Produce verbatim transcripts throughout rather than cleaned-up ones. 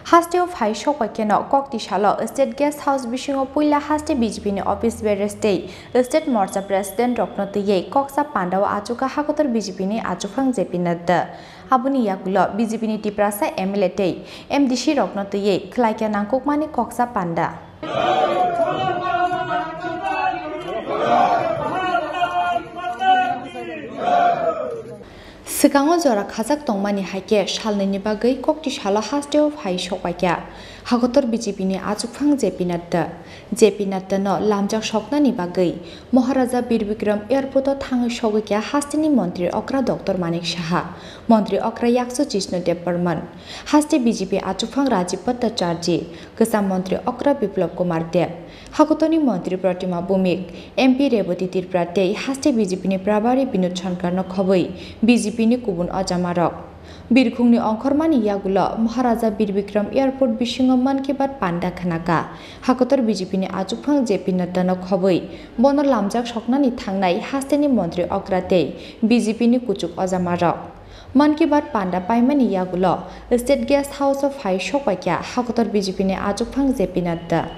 Hasteo phai sokbaikeno kokti salo State Guest House bisingo puila haste B J P ni office bearers tei State Morcha President rokno twiwi koksa pandao achukha hakotor B J P ni achuphang J P Nadda. Aboni yagulo B J P ni Tiprasa M L A tei M D C rokno twiwi khlaikha nangkukmani koksa panda. Swkango jora khajak tongmani hai khe salnwini bagwi kokti salo hasteo phai sokbaikha hakotor B J P ni achuphang J P Nadda. J P Nadda no lamjak soknani bagwi Maharaja Bir Bikram Airport o thangwi sogwi kha hasteni montri okra Doctor Manik Saha, montri okra yaksu Jishnu Debbarman, haste B J P achuphang Rajiv Bhattacharjee, kwcham montri okra Biplab Kumar Deb, hakotorni montri Pratima Bhowmik, M P Rebati Tripura tei haste B J P ni Prabhari Binod Sarkar no khobwi B J P ni kubun ojamarok. Birkhungni ongkhormani yagulo Maharaja Bir Bikram Airport bisingo Mann Ki Baat panda khnakha. Hakotor B J P ni achuphang J P Nadda no khobwi bono lamjak soknani thangnai hasteni montri okra tei B J P ni kuchuk ojamarok. Mann Ki Baat panda paimani yagulo State Guest House o phai sokbaikha hakotor B J P ni achuphang J P Nadda.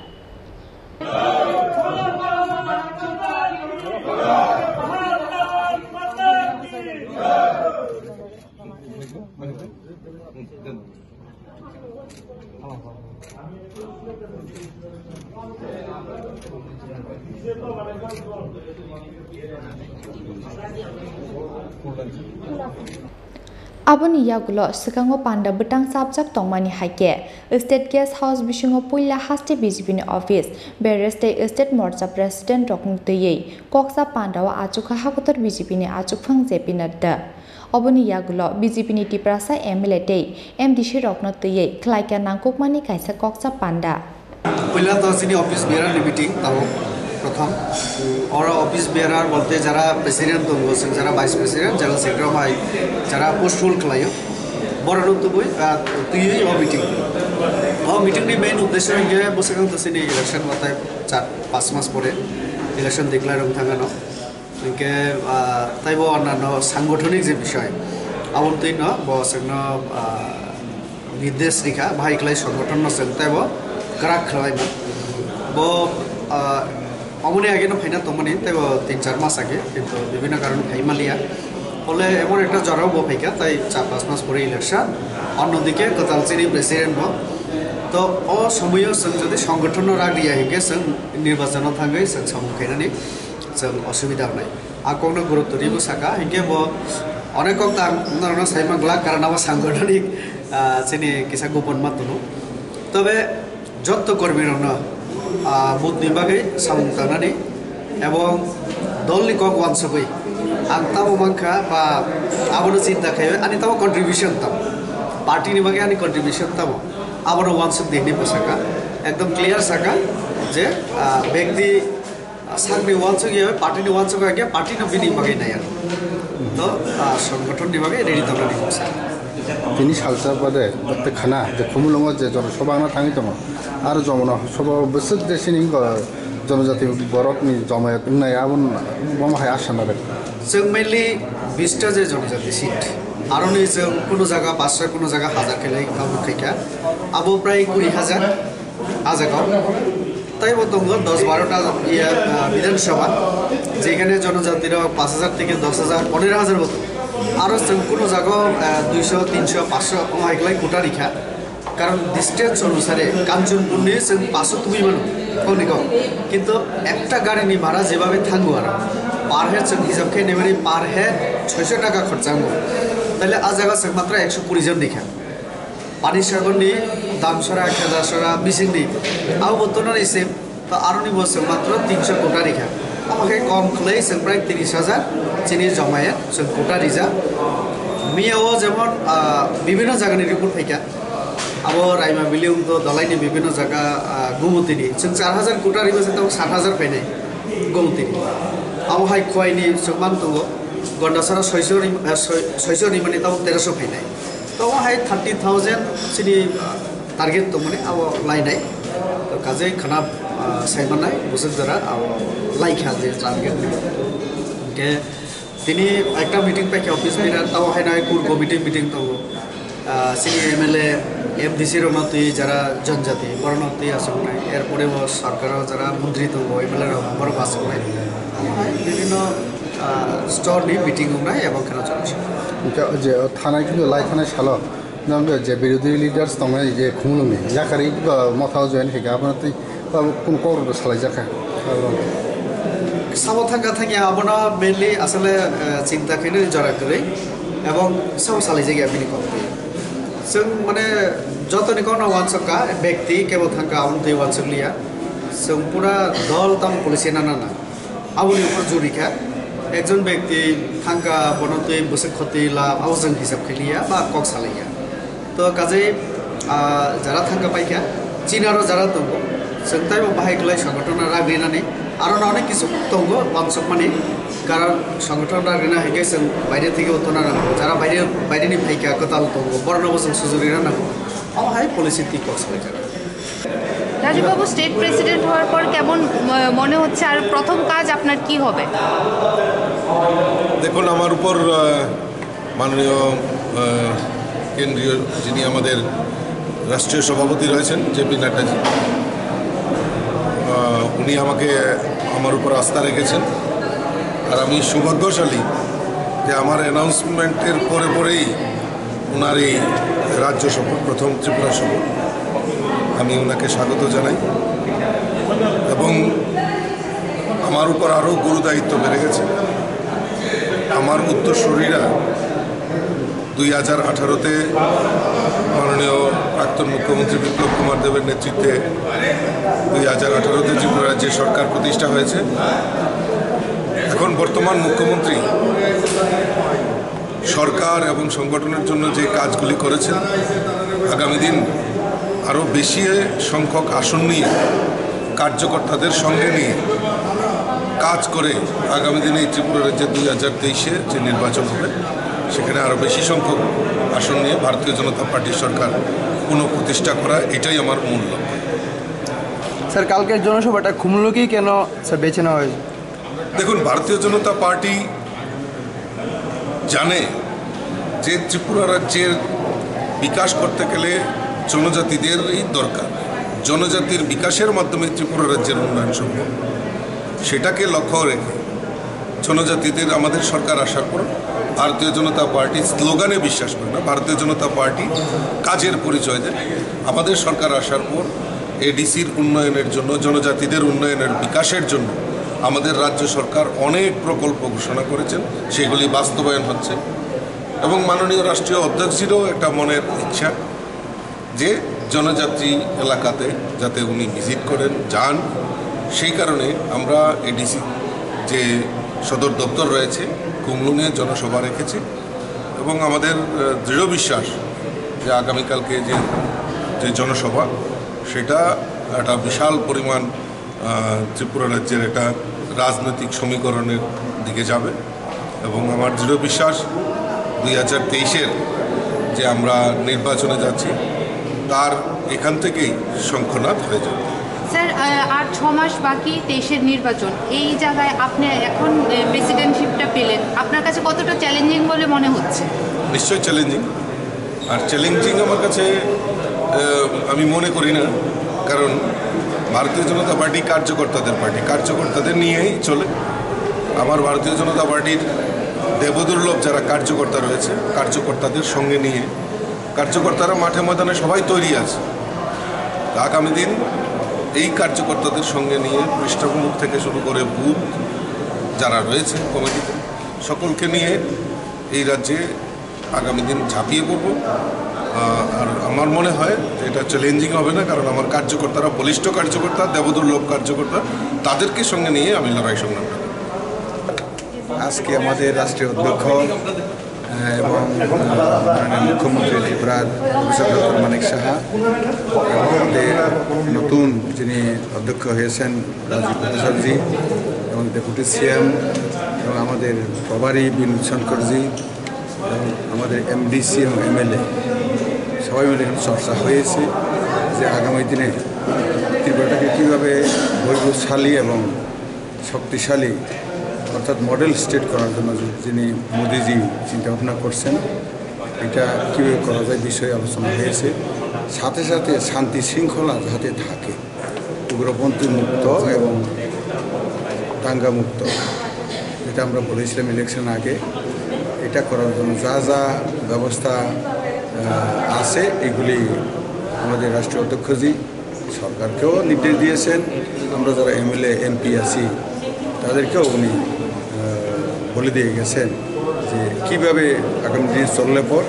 Aboni yagulo swkango panda bwtang chapjak tongmani hai khe State Guest House bisingo puila haste B J P ni office, bearers tei State Morcha President rokno twiwi koksa pandao achukha hakotor B J P ni achuphang J P Nadda. Oboni yagulo B J P ni Tiprasa M L A tei M D C rokno twiwi khlaikha nangkukmani kaisa koksa panda. Puila to chini office bearer ni meeting tamo prothom. Oro office bearer bolte jara president tongo, sing jara vice president, general secretary hai jara post hold khlaio. Borok no tubui, ah, twiwi o meeting. O meeting ni main uddesho hingke bwswkang to chini election batai char pas mas pore election declare wng thangano. Hingke, ah, taibo onano sangothonik je bisoi, aboni twi no bo chwngno, ah, nirdesh rikha, bahai khlai sangothon no chwng taibo kwrak khlaima. Bo, ah, omoni age no phaina tongmani, taibo tin char mas age, kintu bibhinno karon phai maliya. Phole emon ekta jorao bo phaikha, tai char pas mas pore election, onno dike kwtal chini president bo. To o somoyo chwng jodi sangothon no rak riya hingke chwng nirbachon o thangwi chwng samung khainani chwng osubida wngnai. A kokno gurutto ribo saka, hinkhe bo onek kok ta ang norokno sai mangla, karon abo sangothonik, ah, chini kisa gopon ma tono. Tobe jotto kormi rokno, ah, booth ni bagwi samung tangnani ebong dol ni kok wansugwi ang tamo mankha ba abono chinta khaiwi ani tamo contribution tamo, party ni bagwi ani contribution tamo, abono wansuk di hinwi bwsaka, ekdom clear saka je, ah, bekti sakni wansuk ya, party ni wansuk ya, party no bini bagwi nai ang. To, ah, sangothon ni bagwi ready tongnani kok sa. Tini salsa bade, bade khana, je Khumulwngo je jono sobha wngna thangwi tongo. Aro jono sobha bwswk je sini wngkha, jonojati borok ni jomayat wngnai, aboni, bomo hai asa narwk. Chwng mainly bista je jonojati seat. Aroni chwng kuno jaga paanso, kuno jaga hajar khe lai, abo khaikha. Abo prai kuri hajar. Ah jaga o taibo tongo dos baro ta, iya, ah, Bidhan Sabha, jekhane jonojati rok paanch hajar theke dos hajar, ponero hajar bo tongo. Aro chwng kuno jaga o, ah, duiso, tinso, paanso omo hai kwlai quota rikha. Karon distance onusare Kanchanpur ni chwng paanso tubui mano, kok ni kok. Kintu ekta gari ni bhara jebhabe thango aro, per head chwng hisab khe nemani per head soiso taka khorcha wngo. Taile ah jaga chwng matra ekso kuri jon rikha. Panisagar ni Damsora, Khedasora, bising ni abo bo tongnani se, to aroni bo chwng matro tinso quota rikha. Abo khe kom khlai chwng prai tris hajar chini jomayat chwng quota rijak. Miya o jemon, ah, bibhinno jaga ni report phaikha. Abo Raima Valley wngto, Dhalai ni bibhinno jaga, ah, Gumoti ni. Chwng char hajar quota riba se tabuk sat hajar phainai Gumoti ni. Abo hai Khowai ni chwng man tongo. Gondasara soiso ri-, ah, soi-, soiso rimani tabuk teroso phainai. To o hai thirty thousand chini, ah, target tongmani abo lainai. To kajai khana, ah, saimanai bwswk jora abo laikha je target ni. Hingke tini ekta meeting paikha office ni, tabo haino hai core committee meeting tongo. Ah, chini M L A, M D C rokno twi jara janjati, borokno twi achuknai, erpore bo sorkaro jara montri tongo, M L A rok borok achuknai. Omo hai bibhinno, ah, store ni meeting wngnai ebong kheno chwng se. Hwnkhe o je o thanai, kintu lai thanai salo, nang je birodhi leaders tongnai je Khumulwngni, yakarwi bo motha o join khaikha, abono twi Abo kunu kok rok salai jak kha. Abo. Sabo thangka thangya abono mainly asole, eh, chinta khainani jora kwrwi ebong sabo salai jak ya bini kok twi. Chwng mane jotoni kokno uansuk kha, bekti kebo thangka aboni twi uansuk liya. Chwng pura dol tamo policy nana na. Aboni upor juri kha, ekjon bekti thangka bono twi bwswk khoti la, abo chwng hisab khailiya ba kok salaiya. To kajai, ah, jara thangka paikha, chinaro jara tongo, chwng taibo bahai kwlai songothono ragrinani, aro no onek kisu tongo wansukmani, karon songothono ragrina hai khe chwng baire theke uttona nango, jara baire, baireni phaikha kwtal tongo, borokno bo chwng sujurina nango, omo hai policy twi kok salai jak. রাজুবাবু, state president হওয়ার পর কেমন ম-, মনে হচ্ছে, আর প্রথম কাজ আপনার কি হবে? দেখুন, আমার উপর, আহ, মাননীয়, আহ, কেন্দ্রীয় যিনি আমাদের রাষ্ট্রীয় সভাপতি রয়েছেন, জেপি নাড্ডাজি, আহ, উনি আমাকে, আমার উপর আস্থা রেখেছেন। আর আমি সৌভাগ্যশালী যে আমার অ্যানাউন্সমেন্টের পরে পরেই ওনার এই রাজ্য সফর, প্রথম ত্রিপুরা সফর, আমি ওনাকে স্বাগত জানাই। এবং আমার উপর আরও গুরু দায়িত্ব বেড়ে গেছে। আমার উত্তরসূরিরা দুই হাজার আঠারোতে মাননীয় প্রাক্তন মুখ্যমন্ত্রী বিপ্লব কুমার দেবের নেতৃত্বে দুই হাজার আঠারোতে ত্রিপুরা রাজ্যে সরকার প্রতিষ্ঠা হয়েছে। এখন বর্তমান মুখ্যমন্ত্রী সরকার এবং সংগঠনের জন্য যে কাজগুলি করেছেন, আগামী দিন আরও বেশি সংখ্যক আসন নিয়ে, কার্যকর্তাদের সঙ্গে নিয়ে কাজ করে আগামী দিনে এই ত্রিপুরা রাজ্যে দুই হাজার তেইশে যে নির্বাচন হবে, সেখানে আরও বেশি সংখ্যক আসন নিয়ে ভারতীয় জনতা পার্টির সরকার পুনঃপ্রতিষ্ঠা করা, এটাই আমার মূল লক্ষ্য। স্যার, কালকের জনসভাটা খুমুলুকেই কেন, স্যার, বেছে নেওয়া হয়েছে? দেখুন, ভারতীয় জনতা পার্টি জানে যে ত্রিপুরা রাজ্যের বিকাশ করতে গেলে জনজাতিদেরই দরকার। জনজাতির বিকাশের মাধ্যমে ত্রিপুরা রাজ্যের উন্নয়ন সম্ভব। সেটাকে লক্ষ্য রেখে জনজাতিদের আমাদের সরকার আসার পর ভারতীয় জনতা পার্টি স্লোগানে বিশ্বাস করে না, ভারতীয় জনতা পার্টি কাজের পরিচয় দেয়। আমাদের সরকার আসার পর এডিসির উন্নয়নের জন্য, জনজাতিদের উন্নয়নের বিকাশের জন্য আমাদের রাজ্য সরকার অনেক প্রকল্প ঘোষণা করেছেন, সেগুলি বাস্তবায়ন হচ্ছে। এবং মাননীয় রাষ্ট্রীয় অধ্যক্ষজিরও একটা মনের ইচ্ছা যে জনজাতি এলাকাতে যাতে উনি ভিজিট করেন, যান। সেই কারণে আমরা এডিসি যে সদর দপ্তর রয়েছে, কুমলুঙে জনসভা রেখেছি এবং আমাদের, আহ, দৃঢ় বিশ্বাস যে আগামীকালকে যে, যে জনসভা, সেটা একটা বিশাল পরিমাণ, আহ, ত্রিপুরা রাজ্যের একটা রাজনৈতিক সমীকরণের দিকে যাবে। এবং আমার দৃঢ় বিশ্বাস, দুই হাজার তেইশের যে আমরা নির্বাচনে যাচ্ছি, তার এখান থেকেই শঙ্খনাদ হয়ে যাবে। স্যার, আহ, আর ছ মাস বাকি তেইশের নির্বাচন, এই জায়গায় আপনি এখন, আহ, প্রেসিডেন্টশিপটা পেলেন, আপনার কাছে কতটা চ্যালেঞ্জিং বলে মনে হচ্ছে? নিশ্চয়ই চ্যালেঞ্জিং। আর চ্যালেঞ্জিং আমার কাছে, আহ, আমি মনে করি না, কারণ ভারতীয় জনতা পার্টি কার্যকর্তাদের পার্টি, কার্যকর্তাদের নিয়েই চলে। আমার ভারতীয় জনতা পার্টির দেবদুর্লভ যারা কার্যকর্তা রয়েছে, কার্যকর্তাদের সঙ্গে নিয়ে কার্যকর্তারা মাঠে ময়দানে সবাই তৈরি আছে। তো আগামী দিন এই কার্যকর্তাদের সঙ্গে নিয়ে পৃষ্ঠপোষক থেকে শুরু করে বুথ যারা রয়েছে কমিটিতে, সকলকে নিয়ে এই রাজ্যে আগামী দিন ঝাঁপিয়ে পড়ব। আহ, আর আমার মনে হয় যে এটা চ্যালেঞ্জিং হবে না, কারণ আমার কার্যকর্তারা বলিষ্ঠ কার্যকর্তা, দেবদুর্লভ কার্যকর্তা, তাদেরকে সঙ্গে নিয়ে আমি লড়াই সংগ্রাম করব। আজকে আমাদের রাষ্ট্রীয় অধ্যক্ষ, আহ, এবং, আহ, মাননীয় মুখ্যমন্ত্রী ত্রিপুরার প্রফেসর ডক্টর মানিক সাহা এবং আমাদের নতুন যিনি অধ্যক্ষ হয়েছেন রাজীব ভট্টাচার্য এবং ডেপুটি সিএম এবং আমাদের প্রভারী বিনোদ শঙ্করজি এবং আমাদের এমডিসি এবং এমএলএ সবাই মিলে এখানে চর্চা হয়েছে যে আগামী দিনে ত্রিপুরাটাকে কীভাবে বৈভবশালী এবং শক্তিশালী অর্থাৎ মডেল স্টেট করার জন্য যিনি মোদিজি চিন্তা ভাবনা করছেন। এটা কীভাবে করা যায় বিষয়ে আলোচনা হয়েছে। সাথে সাথে শান্তি শৃঙ্খলা যাতে থাকে, উগ্রপন্থী মুক্ত এবং দাঙ্গা মুক্ত, যেটা আমরা বলেছিলাম ইলেকশন আগে, এটা করার জন্য যা যা ব্যবস্থা আহ, আছে, এগুলি আমাদের রাষ্ট্রীয় অধ্যক্ষজি সরকারকেও নির্দেশ দিয়েছেন। আমরা যারা এমএলএ এমপি আছি, তাদেরকেও উনি আহ, বলে দিয়ে গেছেন যে কীভাবে আগামী দিনে চললে পর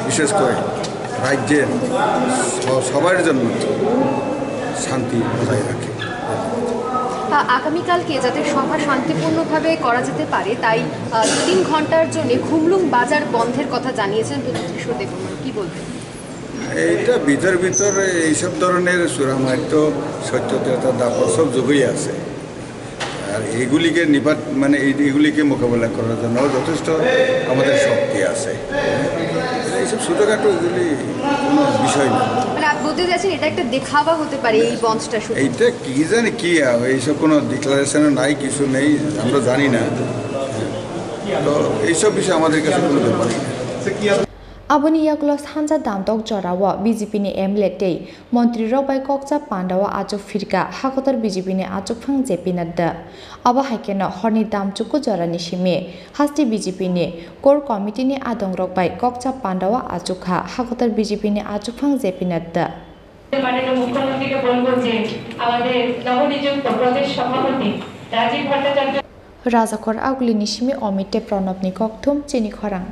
বিশেষ করে রাজ্যের স- সবার জন্য শান্তি বজায় রাখে। আ, আগামীকালকে যাতে সভা শান্তিপূর্ণভাবে করা যেতে পারে, তাই আ, দু তিন ঘন্টার জন্য খুমলুং বাজার বন্ধের কথা জানিয়েছেন প্রদ্যুৎ কিশোর দেববর্মন। কি বলবেন? এইটা ভিতর ভিতর এইসব ধরনের চূড়ামাত্র সত্যতা দাপট সব যোগই আছে। আর এইগুলিকে নিপাত মানে এই এগুলিকে মোকাবেলা করার জন্য যথেষ্ট আমাদের শক্তি আছে। এইসব ছোটোখাটো এগুলি কোনো বিষয় না। মানে আপনি বলতে চাচ্ছেন এটা একটা দেখাওয়া হতে পারে এই বন্ধটা শুধু? এইটা কি জানি কি হবে, এইসব কোনো ডিক্লারেশনও নাই, কিছু নেই, আমরা জানি না। তো এইসব বিষয়ে আমাদের কাছে কোনো ব্যাপারই না। Aboni yagulo sanja damdok jorao B J P ni M L A tei montrirok bai kokcha pandao achuk phirkha Hakotor B J P ni achukphang J P Nadda. Abo hai kheno horni damchuku jorani simi haste B J P ni Core Committee ni adongrok bai kokcha pandao achukha Hakotor B J P ni achukphang J P Nadda. মাননীয় মুখ্যমন্ত্রীকে বলবো যে আমাদের নবনিযুক্ত প্রদেশ সভাপতি রাজীব Bhattacharya Rajakhor agulini simi Omit tei Pranabni kokthum chini khorang.